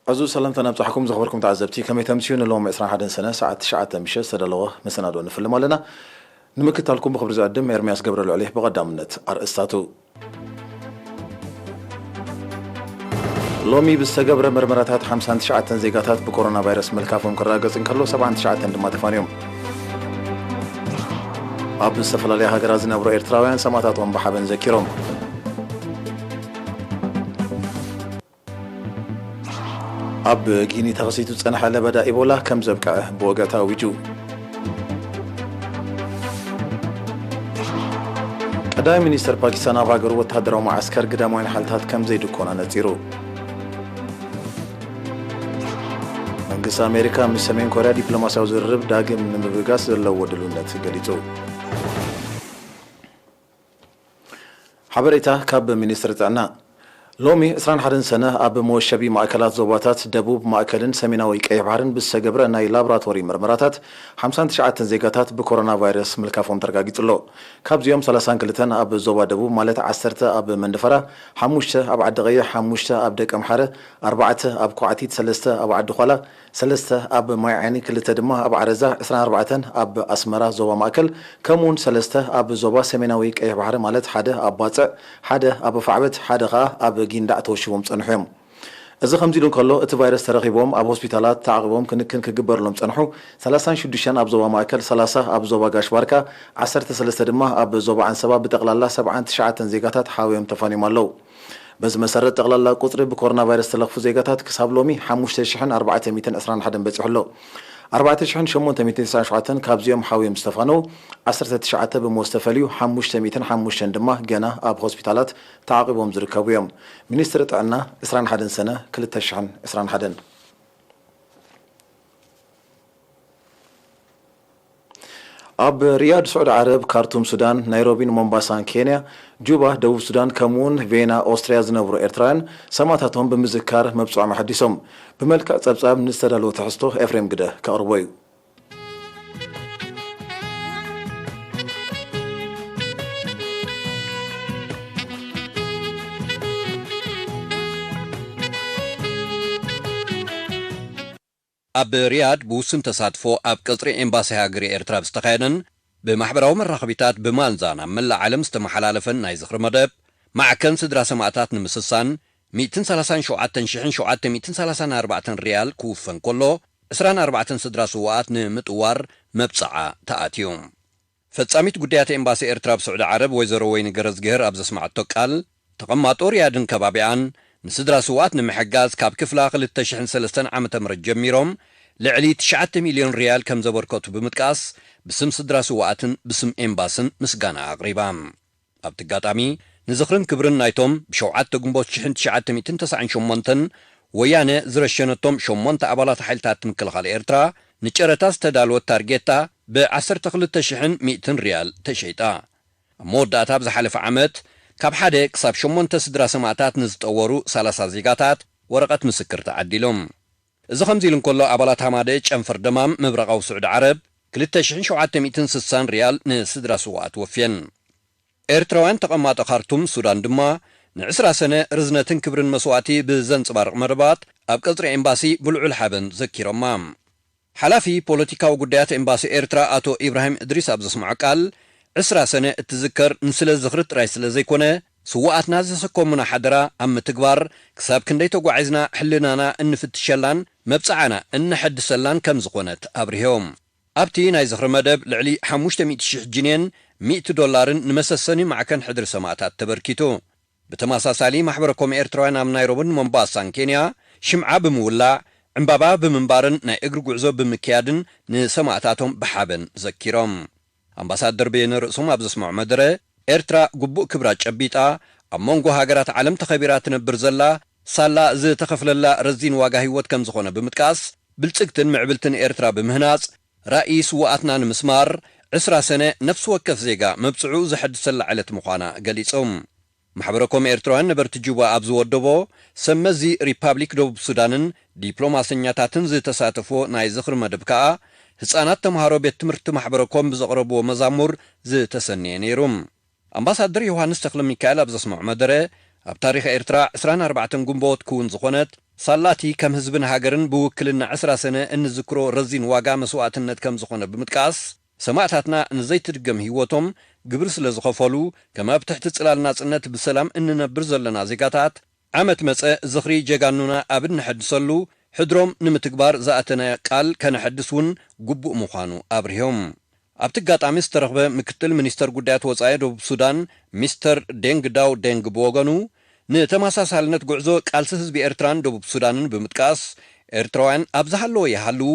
ዕዙዝ ሰላምታ ናብጻሕኩም ዘኽበርኩም ተዓዘብቲ፣ ከመይ ተምስዩ? ንሎም ዕስራን ሓደን ሰነ ሰዓት ትሽዓተ ምሸት ዝተዳለወ መሰናዶ ንፍልም ኣለና። ንምክታልኩም ብኽብሪ ዝዕድም ኤርምያስ ገብረ ልዑል እየ። ብቐዳምነት ኣርእስታቱ። ሎሚ ብዝተገብረ መርመራታት ሓምሳን ትሽዓተን ዜጋታት ብኮሮና ቫይረስ ምልካፎም ክረጋገጽ እንከሎ፣ ሰብዓን ትሽዓተን ድማ ተፋንዮም። ኣብ ዝተፈላለያ ሃገራት ዝነብሩ ኤርትራውያን ሰማእታቶም ብሓበን ዘኪሮም። ኣብ ጊኒ ተኸሲቱ ዝጸንሐ ለበዳ ኢቦላ ከም ዘብቅዐ ብወገ ተኣዊጁ። ቀዳማይ ሚኒስተር ፓኪስታን ኣብ ሃገሩ ወተሃደራዊ መዓስከር ግዳማውያን ሓይልታት ከም ዘይድኮን ኣነጺሩ። መንግስቲ ኣሜሪካ ምስ ሰሜን ኮርያ ዲፕሎማስያዊ ዝርርብ ዳግም ንምብጋስ ዘለዎ ድልውነት ገሊጹ። ሓበሬታ ካብ ሚኒስትሪ ጥዕና። ሎሚ ዕስራን ሓደን ሰነ ኣብ መወሸቢ ማእከላት ዞባታት ደቡብ፣ ማእከልን ሰሜናዊ ቀይሕ ባሕርን ብዝተገብረ ናይ ላቦራቶሪ ምርመራታት ሓምሳን ትሽዓተን ዜጋታት ብኮሮና ቫይረስ ምልካፎም ተረጋጊጹ ኣሎ። ካብዚኦም ሰላሳን ክልተን ኣብ ዞባ ደቡብ፣ ማለት ዓሰርተ ኣብ መንደፈራ፣ ሓሙሽተ ኣብ ዓዲ ቀይሕ፣ ሓሙሽተ ኣብ ደቀምሓረ፣ ኣርባዕተ ኣብ ኳዕቲት፣ ሰለስተ ኣብ ዓዲ ዃላ፣ ሰለስተ ኣብ ማይ ዓይኒ፣ ክልተ ድማ ኣብ ዓረዛ፣ ዕስራን ኣርባዕተን ኣብ ኣስመራ ዞባ ማእከል፣ ከምኡውን ሰለስተ ኣብ ዞባ ሰሜናዊ ቀይሕ ባሕሪ፣ ማለት ሓደ ኣብ ባጽዕ፣ ሓደ ኣብ ፋዕበት፣ ሓደ ኸኣ ኣብ ጊንዳዕ ተወሺቦም ጸንሑ እዮም። እዚ ከምዚ ኢሉ እንከሎ፣ እቲ ቫይረስ ተረኺቦም ኣብ ሆስፒታላት ተዓቒቦም ክንክን ክግበርሎም ጸንሑ ሰላሳን ሽዱሽተን ኣብ ዞባ ማእከል፣ ሰላሳ ኣብ ዞባ ጋሽ ባርካ፣ ዓሰርተ ሰለስተ ድማ ኣብ ዞባ ዓንሰባ፣ ብጠቕላላ ሰብዓን ትሽዓተን ዜጋታት ሓውዮም ተፋንዮም ኣለዉ። በዚ መሰረት፣ ጠቕላላ ቁጽሪ ብኮሮና ቫይረስ ዝተለኽፉ ዜጋታት ክሳብ ሎሚ ሓሙሽተ ሽሕን ኣርባዕተ ሚእትን ዕስራን ሓደን በጺሑ ኣሎ። ኣርባዕተ ሽሕን ሸሞንተ ሚእትን ተስዓን ሸውዓተን ካብዚኦም ሓውዮም ዝተፋነዉ፣ ዓሰርተ ትሽዓተ ብሞት ዝተፈልዩ፣ ሓሙሽተ ሚእትን ሓሙሽተን ድማ ገና ኣብ ሆስፒታላት ተዓቒቦም ዝርከቡ እዮም። ሚኒስትሪ ጥዕና፣ ዕስራን ሓደን ሰነ ክልተ ሽሕን ዕስራን ሓደን። ኣብ ሪያድ ስዑዲ ዓረብ፣ ካርቱም ሱዳን፣ ናይሮቢን ሞምባሳን ኬንያ፣ ጁባ ደቡብ ሱዳን፣ ከምኡውን ቬና ኦስትርያ ዝነብሩ ኤርትራውያን ሰማእታቶም ብምዝካር መብጽዖም ኣሐዲሶም። ብመልክዕ ጸብጻብ ንዝተዳለወ ትሕዝቶ ኤፍሬም ግደ ከቕርቦ እዩ። ኣብ ሪያድ ብውሱን ተሳትፎ ኣብ ቀጽሪ ኤምባሲ ሃገረ ኤርትራ ብዝተኻየደን ብማሕበራዊ መራኸቢታት ብማንዛ ናብ መላእ ዓለም ዝተመሓላለፈን ናይ ዝኽሪ መደብ፣ ማዕከን ስድራ ሰማእታት ንምስሳን፣ ሚእትን ሰላሳን ሸውዓተን ሽሕን ሸውዓተ ሚእትን ሰላሳን ኣርባዕተን ሪያል ክውፈን ከሎ፣ ዕስራን ኣርባዕተን ስድራ ስዉኣት ንምጥዋር መብጽዓ ተኣትዩ። ፈጻሚት ጉዳያት ኤምባሲ ኤርትራ ኣብ ስዑዲ ዓረብ ወይዘሮ ወይኒ ገረዝግሄር ኣብ ዘስምዓቶ ቃል፣ ተቐማጦ ሪያድን ከባቢኣን ንስድራ ስዉኣት ንምሕጋዝ ካብ ክፍላ ክልተ ሽሕን ሰለስተን ዓመተ ምህረት ጀሚሮም ልዕሊ ትሽዓተ ሚልዮን ሪያል ከም ዘበርከቱ ብምጥቃስ፣ ብስም ስድራ ስዉኣትን ብስም ኤምባስን ምስጋና ኣቕሪባ። ኣብቲ ኣጋጣሚ፣ ንዝኽርን ክብርን ናይቶም ብሸውዓተ ግንቦት ሽሕን ትሽዓተ ሚእትን ተስዓን ሸሞንተን ወያነ ዝረሸነቶም ሸሞንተ ኣባላት ሓይልታት ምክልኻል ኤርትራ ንጨረታ ዝተዳለወት ታርጌታ ብዓሰርተ ክልተ ሽሕን ሚእትን ሪያል ተሸይጣ። ኣብ መወዳእታ፣ ኣብ ዝሓለፈ ዓመት፣ ካብ ሓደ ክሳብ ሸሞንተ ስድራ ሰማእታት ንዝጠወሩ ሰላሳ ዜጋታት ወረቐት ምስክር ተዓዲሎም። እዚ ከምዚ ኢሉ እንከሎ፣ ኣባላት ሃማደ ጨንፈር ደማም ምብራቓዊ ስዑዲ ዓረብ፣ ክልተ ሽሕን ሸውዓተ ሚእትን ስሳን ሪያል ንስድራ ስዉኣት ወፍየን። ኤርትራውያን ተቐማጦ ካርቱም ሱዳን ድማ፣ ንዕስራ ሰነ ርዝነትን ክብርን መስዋእቲ ብዘንጽባርቕ መደባት ኣብ ቀጽሪ ኤምባሲ ብልዑል ሓበን ዘኪሮማ። ሓላፊ ፖለቲካዊ ጉዳያት ኤምባሲ ኤርትራ ኣቶ ኢብራሂም እድሪስ ኣብ ዘስምዖ ቃል፣ ዕስራ ሰነ እትዝከር ንስለ ዝኽሪ ጥራይ ስለ ዘይኮነ፣ ስዉኣትና ዘሰከሙና ሓደራ ኣብ ምትግባር፣ ክሳብ ክንደይ ተጓዒዝና ሕልናና እንፍትሸላን መብጽዓና እነሐድሰላን ከም ዝኾነት ኣብሪሆም። ኣብቲ ናይ ዝኽሪ መደብ ልዕሊ ሓሙሽተ ሚእቲ ሽሕ ጂንየን፣ ሚእቲ ዶላርን ንመሰሰኒ ማዕከን ሕድሪ ሰማእታት ተበርኪቱ። ብተመሳሳሊ፣ ማሕበረ ኮም ኤርትራውያን ኣብ ናይሮብን ሞምባሳን ኬንያ ሽምዓ ብምውላዕ፣ ዕምባባ ብምንባርን ናይ እግሪ ጉዕዞ ብምክያድን ንሰማእታቶም ብሓበን ዘኪሮም። ኣምባሳደር በየነ ርእሶም ኣብ ዘስምዖ መደረ፣ ኤርትራ ግቡእ ክብራ ጨቢጣ፣ ኣብ መንጎ ሃገራት ዓለም ተኸቢራ ትነብር ዘላ፣ ሳላ ዝተኸፍለላ ረዚን ዋጋ ህይወት ከም ዝኾነ ብምጥቃስ፣ ብልጽግትን ምዕብልትን ኤርትራ ብምህናጽ፣ ራእይ ስዉኣትና ንምስማር፣ ዕስራ ሰነ ነፍሲ ወከፍ ዜጋ መብጽዑ ዘሐድሰላ ዕለት ምዃና ገሊጾም። ማሕበረኮም ኤርትራውያን ነበርቲ ጁባ ኣብ ዝወደቦ፣ ሰብ መዚ ሪፓብሊክ ደቡብ ሱዳንን ዲፕሎማሰኛታትን ዝተሳተፎ ናይ ዝኽሪ መደብ ከኣ፣ ህጻናት ተምሃሮ ቤት ትምህርቲ ማሕበረኮም ብዘቕረብዎ መዛሙር ዝተሰነየ ነይሩ። ኣምባሳደር ዮሃንስ ተኽለሚካኤል ኣብ ዘስምዖ መደረ፣ ኣብ ታሪኽ ኤርትራ ዕስራን ኣርባዕተን ግንቦት ክውን ዝኾነት፣ ሳላቲ ከም ህዝብን ሃገርን ብውክልና ዕስራ ሰነ እንዝክሮ ረዚን ዋጋ መስዋእትነት ከም ዝኾነ ብምጥቃስ፣ ሰማእታትና ንዘይትድገም ህይወቶም ግብሪ ስለ ዝኸፈሉ፣ ከም ኣብ ትሕቲ ጽላል ናጽነት ብሰላም እንነብር ዘለና ዜጋታት፣ ዓመት መጸ ዝኽሪ ጀጋኑና ኣብ እንሐድሰሉ፣ ሕድሮም ንምትግባር ዝኣተናዮ ቃል ከነሐድስ እውን ግቡእ ምዃኑ ኣብሪሆም። ኣብቲ ኣጋጣሚ ዝተረኽበ ምክትል ሚኒስተር ጉዳያት ወጻኢ ደቡብ ሱዳን ሚስተር ዴንግ ዳው ዴንግ ብወገኑ፣ ንተመሳሳልነት ጉዕዞ ቃልሲ ህዝቢ ኤርትራን ደቡብ ሱዳንን ብምጥቃስ፣ ኤርትራውያን ኣብ ዝሃለዎ ይሃልዉ፣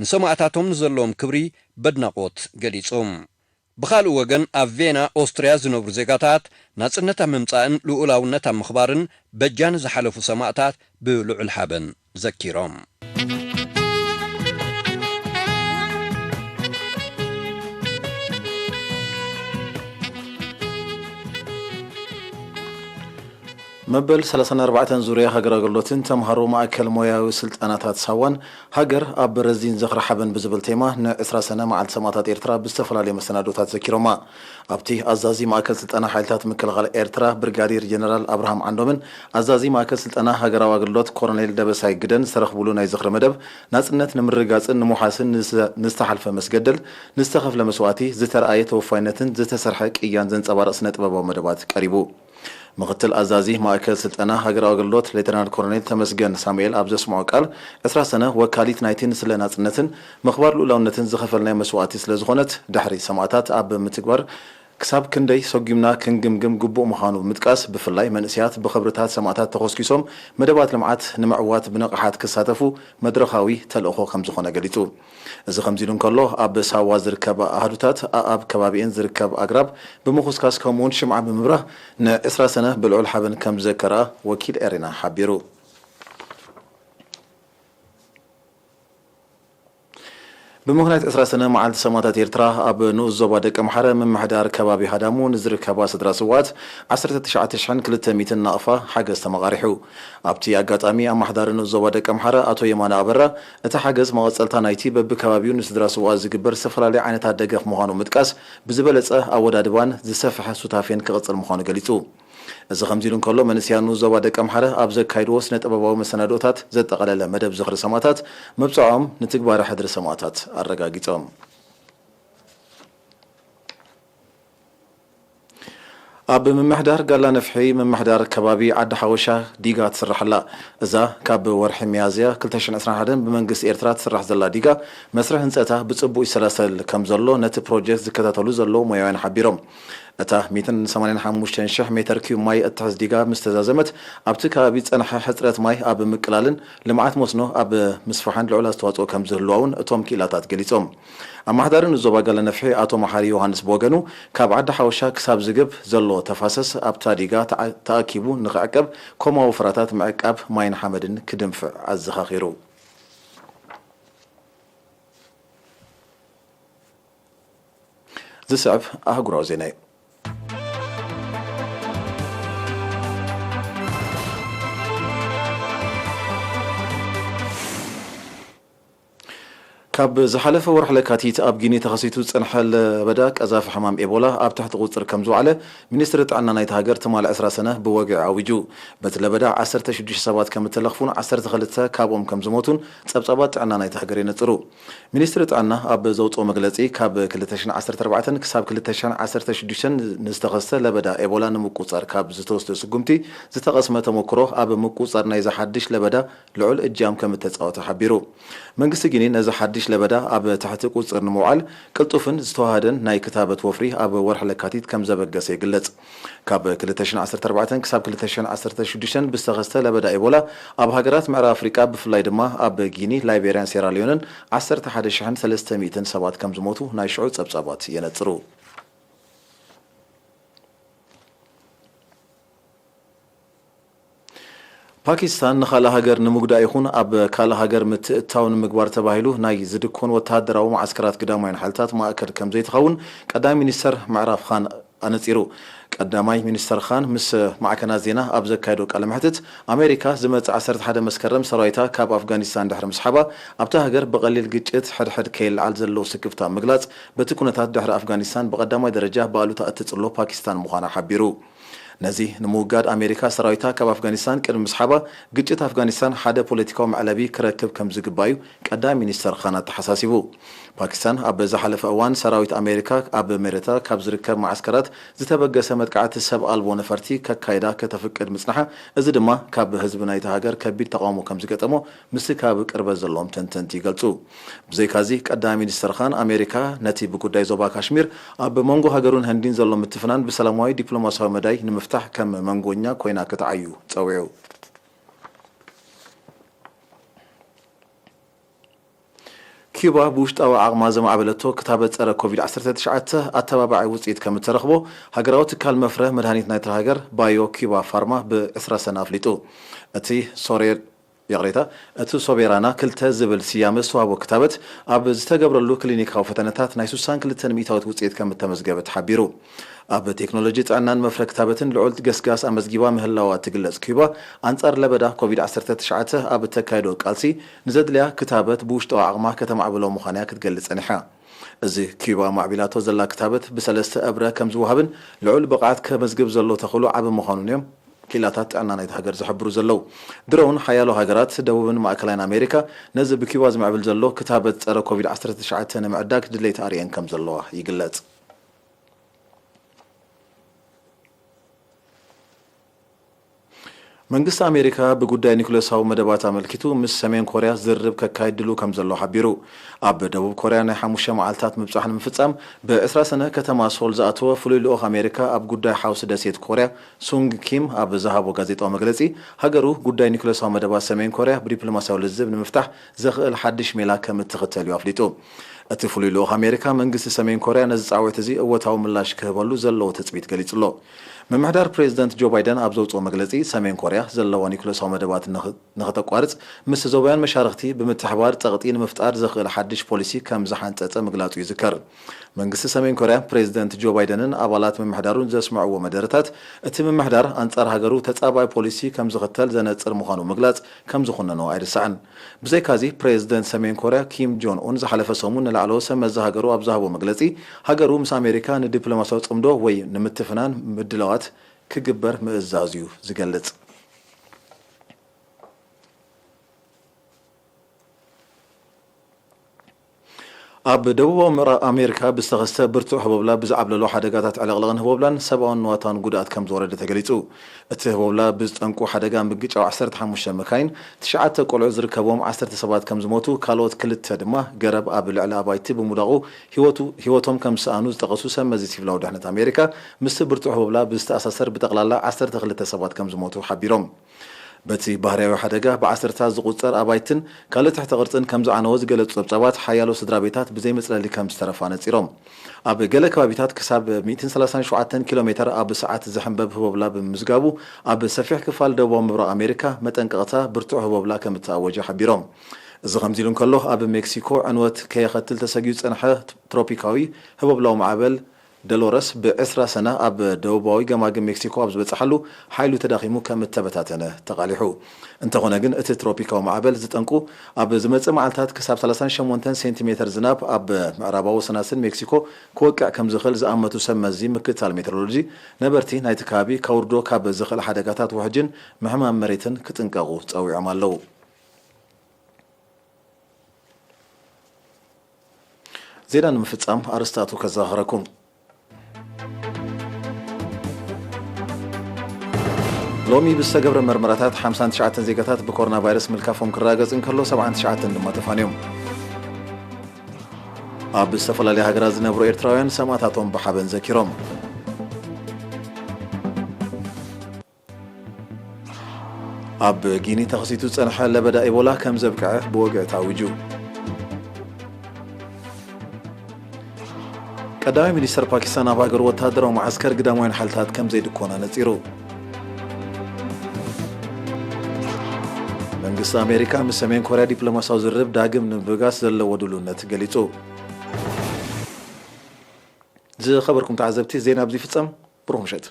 ንሰማእታቶም ንዘለዎም ክብሪ በድናቖት ገሊጹ። ብኻልእ ወገን፣ ኣብ ቬና ኦስትርያ ዝነብሩ ዜጋታት፣ ናጽነት ኣብ ምምጻእን ልኡላውነት ኣብ ምኽባርን በጃ ንዝሓለፉ ሰማእታት ብልዑል ሓበን ዘኪሮም። መበል ሰላሳን ኣርባዕተን ዙርያ ሃገር ኣገልግሎትን ተምሃሮ ማእከል ሞያዊ ስልጠናታት ሳዋን፣ ሃገር ኣብ ረዚን ዝኽሪ ሓበን ብዝብል ቴማ፣ ንዕስራ ሰነ መዓልቲ ሰማእታት ኤርትራ ብዝተፈላለዩ መሰናዶታት ዘኪሮማ። ኣብቲ ኣዛዚ ማእከል ስልጠና ሓይልታት ምክልኻል ኤርትራ ብርጋዴር ጀነራል ኣብርሃም ዓንዶምን ኣዛዚ ማእከል ስልጠና ሃገራዊ ኣገልግሎት ኮሎኔል ደበሳይ ግደን ዝተረኽብሉ ናይ ዝኽሪ መደብ፣ ናጽነት ንምርግጋጽን ንምውሓስን ንዝተ-፣ ንዝተሓልፈ መስገደል፣ ንዝተኸፍለ መስዋእቲ፣ ዝተረኣየ ተወፋይነትን ዝተሰርሐ ቅያን ዘንጸባርቕ ስነ ጥበባዊ መደባት ቀሪቡ። ምኽትል ኣዛዚ ማእከል ስልጠና ሃገራዊ ኣገልግሎት ሌተናል ኮሎኔል ተመስገን ሳሙኤል ኣብ ዘስምዖ ቃል፣ ዕስራ ሰነ ወካሊት ናይቲ ንስለ ናጽነትን ምኽባር ልኡላውነትን ዝኸፈልናዮ መስዋእቲ ስለ ዝኾነት፣ ድሕሪ ሰማእታት ኣብ ምትግባር ክሳብ ክንደይ ሰጒምና ክንግምግም ግቡእ ምዃኑ ብምጥቃስ፣ ብፍላይ መንእሰያት ብኽብርታት ሰማእታት ተኾስኪሶም መደባት ልምዓት ንምዕዋት ብንቕሓት ክሳተፉ መድረኻዊ ተልእኾ ከም ዝኾነ ገሊጹ። እዚ ከምዚ ኢሉ እንከሎ፣ ኣብ ሳዋ ዝርከባ ኣሃዱታት፣ ኣኣብ ከባቢኤን ዝርከብ ኣግራብ ብምኹስካስ፣ ከምኡውን ሽምዓ ብምብራህ፣ ንዕስራ ሰነ ብልዑል ሓበን ከም ዝዘከራ ወኪል ኤሪና ሓቢሩ። ብምኽንያት ዕስራ ሰነ መዓልቲ ሰማእታት ኤርትራ፣ ኣብ ንኡስ ዞባ ደቀምሓረ ምምሕዳር ከባቢ ሃዳሙ ንዝርከባ ስድራ ስውኣት ዓሰርተ ትሽዓተ ሽሕን ክልተ ሚእትን ናቕፋ ሓገዝ ተመቓሪሑ። ኣብቲ ኣጋጣሚ፣ ኣማሕዳሪ ንኡስ ዞባ ደቀምሓረ ኣቶ የማነ ኣበራ፣ እቲ ሓገዝ መቐጸልታ ናይቲ በብከባቢኡ ንስድራ ስውኣት ዝግበር ዝተፈላለዩ ዓይነታት ደገፍ ምዃኑ ምጥቃስ፣ ብዝበለጸ ኣወዳድባን ዝሰፍሐ ሱታፌን ክቕጽል ምዃኑ ገሊጹ። እዚ ከምዚ ኢሉ እንከሎ፣ መንእሰያት ንኡስ ዞባ ደቀምሓረ ኣብ ዘካይድዎ ስነ ጥበባዊ መሰናድኦታት ዘጠቓለለ መደብ ዝኽሪ ሰማእታት መብጽዖም ንትግባረ ሕድሪ ሰማእታት ኣረጋጊጾም። ኣብ ምምሕዳር ጋላ ነፍሒ ምምሕዳር ከባቢ ዓዲ ሓወሻ ዲጋ ትስራሕ ኣላ። እዛ ካብ ወርሒ ሚያዝያ ክልተ ሽሕን ዕስራን ሓደን ብመንግስቲ ኤርትራ ትስራሕ ዘላ ዲጋ፣ መስርሕ ህንጸታ ብጽቡቕ ይሰላሰል ከም ዘሎ ነቲ ፕሮጀክት ዝከታተሉ ዘለዉ ሞያውያን ሓቢሮም። እታ ሚእትን ሰማንያን ሓሙሽተን ሽሕ ሜተር ኪዩብ ማይ እትሕዝ ዲጋ ምስ ተዛዘመት፣ ኣብቲ ከባቢ ዝጸንሐ ሕጽረት ማይ ኣብ ምቅላልን ልምዓት መስኖ ኣብ ምስፋሕን ልዑል ኣስተዋጽኦ ከም ዝህልዋ እውን እቶም ክኢላታት ገሊጾም። ኣመሓዳሪ ንዞባ ጋለ ነፍሒ ኣቶ መሓሪ ዮሃንስ ብወገኑ፣ ካብ ዓዲ ሓወሻ ክሳብ ዝግብ ዘሎ ተፋሰስ ኣብታ ዲጋ ተዓ-፣ ተኣኪቡ ንኽዕቀብ፣ ኮማዊ ፍራታት ምዕቃብ ማይን ሓመድን ክድንፍዕ ኣዘኻኺሩ። ዝስዕብ ኣህጉራዊ ዜና እዩ። ካብ ዝሓለፈ ወርሒ ለካቲት ኣብ ጊኒ ተኸሲቱ ዝጸንሐ ለበዳ ቀዛፊ ሕማም ኤቦላ ኣብ ትሕቲ ቁጽጽር ከም ዝወዓለ ሚኒስትሪ ጥዕና ናይታ ሃገር ትማሊ ዕስራ ሰነ ብወግዒ ኣዊጁ። በቲ ለበዳ ዓሰርተ ሽዱሽተ ሰባት ከም እተለኽፉን ዓሰርተ ክልተ ካብኦም ከም ዝሞቱን ጸብጻባት ጥዕና ናይታ ሃገር የነጽሩ። ሚኒስትሪ ጥዕና ኣብ ዘውጽኦ መግለጺ፣ ካብ ክልተ ሽሕን ዓሰርተ ኣርባዕተን ክሳብ ክልተ ሽሕን ዓሰርተ ሽዱሽተን ንዝተኸስተ ለበዳ ኤቦላ ንምቁጽጻር ካብ ዝተወስደ ስጉምቲ ዝተቐስመ ተመክሮ፣ ኣብ ምቁጽጻር ናይዚ ሓድሽ ለበዳ ልዑል እጃም ከም እተጻወተ ሓቢሩ። መንግስቲ ጊኒ ነዚ ሓድሽ ለበዳ ኣብ ትሕቲ ቁጽጽር ንምውዓል ቅልጡፍን ዝተዋሃደን ናይ ክታበት ወፍሪ ኣብ ወርሒ ለካቲት ከም ዘበገሰ ይግለጽ። ካብ ክልተ ሽሕን ዓሰርተ ኣርባዕተን ክሳብ ክልተ ሽሕን ዓሰርተ ሽዱሽተን ብዝተኸስተ ለበዳ ኤቦላ ኣብ ሃገራት ምዕራብ ኣፍሪቃ፣ ብፍላይ ድማ ኣብ ጊኒ፣ ላይቤርያን ሴራልዮንን ዓሰርተ ሓደ ሽሕን ሰለስተ ሚእትን ሰባት ከም ዝሞቱ ናይ ሽዑ ጸብጻባት የነጽሩ። ፓኪስታን ንኻልእ ሃገር ንምጉዳእ ይኹን ኣብ ካልእ ሃገር ምትእትታው ንምግባር ተባሂሉ ናይ ዝድኮን ወተሃደራዊ መዓስከራት ግዳማውያን ሓይልታት ማእከል ከም ዘይትኸውን ቀዳማይ ሚኒስተር ምዕራብ ኻን ኣነጺሩ። ቀዳማይ ሚኒስተር ኻን ምስ ማዕከናት ዜና ኣብ ዘካየዶ ቃለ መሕትት፣ ኣሜሪካ ዝመጽእ ዓሰርተ ሓደ መስከረም ሰራዊታ ካብ ኣፍጋኒስታን ድሕሪ ምስሓባ፣ ኣብታ ሃገር ብቐሊል ግጭት ሕድሕድ ከይለዓል ዘለዎ ስክፍታ ምግላጽ፣ በቲ ኩነታት ድሕሪ ኣፍጋኒስታን ብቐዳማይ ደረጃ ብኣሉታ እትጽሎ ፓኪስታን ምዃና ሓቢሩ። ነዚ ንምውጋድ ኣሜሪካ ሰራዊታ ካብ ኣፍጋኒስታን ቅድሚ ምስሓባ፣ ግጭት ኣፍጋኒስታን ሓደ ፖለቲካዊ መዕለቢ ክረክብ ከም ዝግባእ'ዩ ቀዳማይ ሚኒስተር ኻን ኣተሓሳሲቡ። ፓኪስታን ኣብ ዝሓለፈ እዋን ሰራዊት ኣሜሪካ ኣብ መሬታ ካብ ዝርከብ መዓስከራት ዝተበገሰ መጥቃዕቲ ሰብ ኣልቦ ነፈርቲ ከካይዳ ከተፍቅድ ምጽንሓ፣ እዚ ድማ ካብ ህዝቢ ናይታ ሃገር ከቢድ ተቓውሞ ከም ዝገጠሞ ምስቲ ከባቢ ቅርበት ዘለዎም ተንተንቲ ይገልጹ። ብዘይካዚ፣ ቀዳማይ ሚኒስተር ኻን ኣሜሪካ ነቲ ብጉዳይ ዞባ ካሽሚር ኣብ መንጎ ሃገሩን ህንዲን ዘሎ ምትፍናን ብሰላማዊ ዲፕሎማሲያዊ መዳይ ንምፍታሕ ከም መንጎኛ ኮይና ክትዓዩ ጸዊዑ። ኪዩባ ብውሽጣዊ ዓቕማ ዘማዕበለቶ ክታበት ጸረ ኮቪድ ዓሰርተ ትሽዓተ ኣተባባዒ ውጽኢት ከም እተረኽቦ ሃገራዊ ትካል መፍረ መድሃኒት ናይታ ሃገር ባዮ ኪዩባ ፋርማ ብ ዕስራ ሰነ ኣፍሊጡ። እቲ ሶሬ-፣ ይቕሬታ፣ እቲ ሶቤራና ክልተ ዝብል ስያመ ዝተዋህቦ ክታበት ኣብ ዝተገብረሉ ክሊኒካዊ ፈተነታት ናይ ስሳን ክልተን ሚእታዊት ውጽኢት ከም እተመዝገበ ተሓቢሩ። ኣብ ቴክኖሎጂ ጥዕናን መፍረ ክታበትን ልዑል ገስጋስ ኣመዝጊባ ምህላዋ ትግለጽ ኪዩባ፣ ኣንጻር ለበዳ ኮቪድ ዓሰርተ ትሽዓተ ኣብ እተካየዶ ቃልሲ ንዘድልያ ክታበት ብውሽጣዊ ዓቕማ ከተማዕብሎ ምዃና'ያ ክትገልጽ ጸኒሓ። እዚ ኪዩባ ኣማዕቢላቶ ዘላ ክታበት ብሰለስተ እብረ ከም ዝወሃብን ልዑል ብቕዓት ከመዝግብ ዘሎ ተኽእሎ ዓቢ ምዃኑን እዮም ክኢላታት ጥዕና ናይታ ሃገር ዝሕብሩ ዘለዉ። ድሮ እውን ሓያሎ ሃገራት ደቡብን ማእከላይን ኣሜሪካ ነዚ ብኪዩባ ዝምዕብል ዘሎ ክታበት ጸረ ኮቪድ ዓሰርተ ትሽዓተ ንምዕዳግ ድሌት ኣርእየን ከም ዘለዋ ይግለጽ። መንግስቲ ኣሜሪካ ብጉዳይ ኒኩሌሳዊ መደባት ኣመልኪቱ ምስ ሰሜን ኮርያ ዝርርብ ከካይድ ድሉው ከም ዘሎ ሓቢሩ። ኣብ ደቡብ ኮርያ ናይ ሓሙሽተ መዓልታት ምብጻሕ ንምፍጻም ብ ዕስራ ሰነ ከተማ ሶል ዝኣተወ ፍሉይ ልኡኽ ኣሜሪካ ኣብ ጉዳይ ሓውሲ ደሴት ኮርያ ሱንግ ኪም ኣብ ዝሃቦ ጋዜጣዊ መግለጺ፣ ሃገሩ ጉዳይ ኒኩሌሳዊ መደባት ሰሜን ኮርያ ብዲፕሎማሲያዊ ልዝብ ንምፍታሕ ዘኽእል ሓድሽ ሜላ ከም እትኽተል እዩ ኣፍሊጡ። እቲ ፍሉይ ልኡኽ ኣሜሪካ፣ መንግስቲ ሰሜን ኮርያ ነዚ ጻውዒት እዚ እወታዊ ምላሽ ክህበሉ ዘለዎ ትጽቢት ገሊጹ ኣሎ። ምምሕዳር ፕሬዚደንት ጆ ባይደን ኣብ ዘውጽኦ መግለጺ፣ ሰሜን ኮርያ ዘለዋ ኒኩሌሳዊ መደባት ንኽ-፣ ንኽተቋርጽ ምስ ዞባውያን መሻርኽቲ ብምትሕባር ጸቕጢ ንምፍጣር ዘኽእል ሓድሽ ፖሊሲ ከም ዝሓንጸጸ ምግላጹ ይዝከር። መንግስቲ ሰሜን ኮርያ፣ ፕሬዚደንት ጆ ባይደንን ኣባላት ምምሕዳሩን ዘስምዕዎ መደረታት፣ እቲ ምምሕዳር ኣንጻር ሃገሩ ተጻባኢ ፖሊሲ ከም ዝኽተል ዘነጽር ምዃኑ ምግላጽ ከም ዝኹነኖ ኣይርሳዕን። ብዘይካዚ፣ ፕሬዚደንት ሰሜን ኮርያ ኪም ጆን ኡን ዝሓለፈ ሰሙን ንላዕለዎት ሰብ መዚ ሃገሩ ኣብ ዝሃቦ መግለጺ፣ ሃገሩ ምስ ኣሜሪካ ንዲፕሎማሲያዊ ጽምዶ ወይ ንምትፍናን ምድላዋት ክግበር ምእዛዙ'ዩ ዝገልጽ። ኣብ ደቡባዊ ምዕራብ ኣሜሪካ ብዝተኸስተ ብርቱዕ ህቦብላ ብዝዓብለሎ ሓደጋታት ዕልቕልቕን ህቦብላን ሰብኣውን ንዋታውን ጉድኣት ከም ዝወረደ ተገሊጹ። እቲ ህቦብላ ብዝጠንቁ ሓደጋ ምግጫው ዓሰርተ ሓሙሽተ መካይን፣ ትሽዓተ ቆልዑ ዝርከብዎም ዓሰርተ ሰባት ከም ዝሞቱ፣ ካልኦት ክልተ ድማ ገረብ ኣብ ልዕሊ ኣባይቲ ብምውዳቑ ህይወቱ-፣ ህይወቶም ከም ዝሰኣኑ ዝጠቐሱ ሰብ መዚ ሲቪላዊ ድሕነት ኣሜሪካ፣ ምስቲ ብርቱዕ ህቦብላ ብዝተኣሳሰር ብጠቕላላ ዓሰርተ ክልተ ሰባት ከም ዝሞቱ ሓቢሮም። በቲ ባህርያዊ ሓደጋ ብዓሰርታት ዝቑጸር ኣባይትን ካልእ ትሕተ ቅርጽን ከም ዝዓነወ ዝገለጹ ጸብጻባት፣ ሓያሎ ስድራ ቤታት ብዘይ መጽለሊ ከም ዝተረፋ ነጺሮም። ኣብ ገለ ከባቢታት ክሳብ ሚእትን ሰላሳን ሸውዓተን ኪሎ ሜተር ኣብ ሰዓት ዝሕንበብ ህቦብላ ብምምዝጋቡ፣ ኣብ ሰፊሕ ክፋል ደቡባዊ ምብራቕ ኣሜሪካ መጠንቀቕታ ብርቱዕ ህቦብላ ከም እተኣወጀ ሓቢሮም። እዚ ከምዚ ኢሉ እንከሎ፣ ኣብ ሜክሲኮ ዕንወት ከየኸትል ተሰጊኡ ዝጸንሐ ትሮፒካዊ ህቦብላዊ ማዕበል ደሎረስ ብዕስራ ሰነ ኣብ ደቡባዊ ገማግም ሜክሲኮ ኣብ ዝበጽሓሉ፣ ሓይሉ ተዳኺሙ ከም እተበታተነ ተቓሊሑ። እንተኾነ ግን፣ እቲ ትሮፒካዊ ማዕበል ዝጠንቁ፣ ኣብ ዝመጽእ መዓልታት ክሳብ ሰላሳን ሸሞንተን ሴንቲሜተር ዝናብ ኣብ ምዕራባዊ ወሰናስን ሜክሲኮ ክወቅዕ ከም ዝኽእል ዝኣመቱ ሰብ መዚ ምክትታል ሜትሮሎጂ፣ ነበርቲ ናይቲ ከባቢ ከውርዶ ካብ ዝኽእል ሓደጋታት ውሕጅን ምሕማም መሬትን ክጥንቀቑ ጸዊዖም ኣለዉ። ዜና ንምፍጻም ኣርስታቱ ከዘኻኽረኩም። ሎሚ ብዝተገብረ መርመራታት ሓምሳን ትሽዓተን ዜጋታት ብኮሮና ቫይረስ ምልካፎም ክረጋገጽ እንከሎ፣ ሰብዓን ትሽዓተን ድማ ተፋንዮም። ኣብ ዝተፈላለያ ሃገራት ዝነብሩ ኤርትራውያን ሰማእታቶም ብሓበን ዘኪሮም። ኣብ ጊኒ ተኸሲቱ ዝጸንሐ ለበዳ ኢቦላ ከም ዘብቅዐ ብወግዒ ተኣዊጁ። ቀዳማይ ሚኒስተር ፓኪስታን ኣብ ሃገሩ ወተሃደራዊ መዓስከር ግዳማውያን ሓይልታት ከም ዘይድኮን ኣነጺሩ። መንግስቲ ኣሜሪካ ምስ ሰሜን ኮርያ ዲፕሎማሲያዊ ዝርርብ ዳግም ንምብጋስ ዘለዎ ድልውነት ገሊጹ። ዝኸበርኩም ተዓዘብቲ፣ ዜና ኣብዚ ይፍጸም። ብሩኽ ምሸት።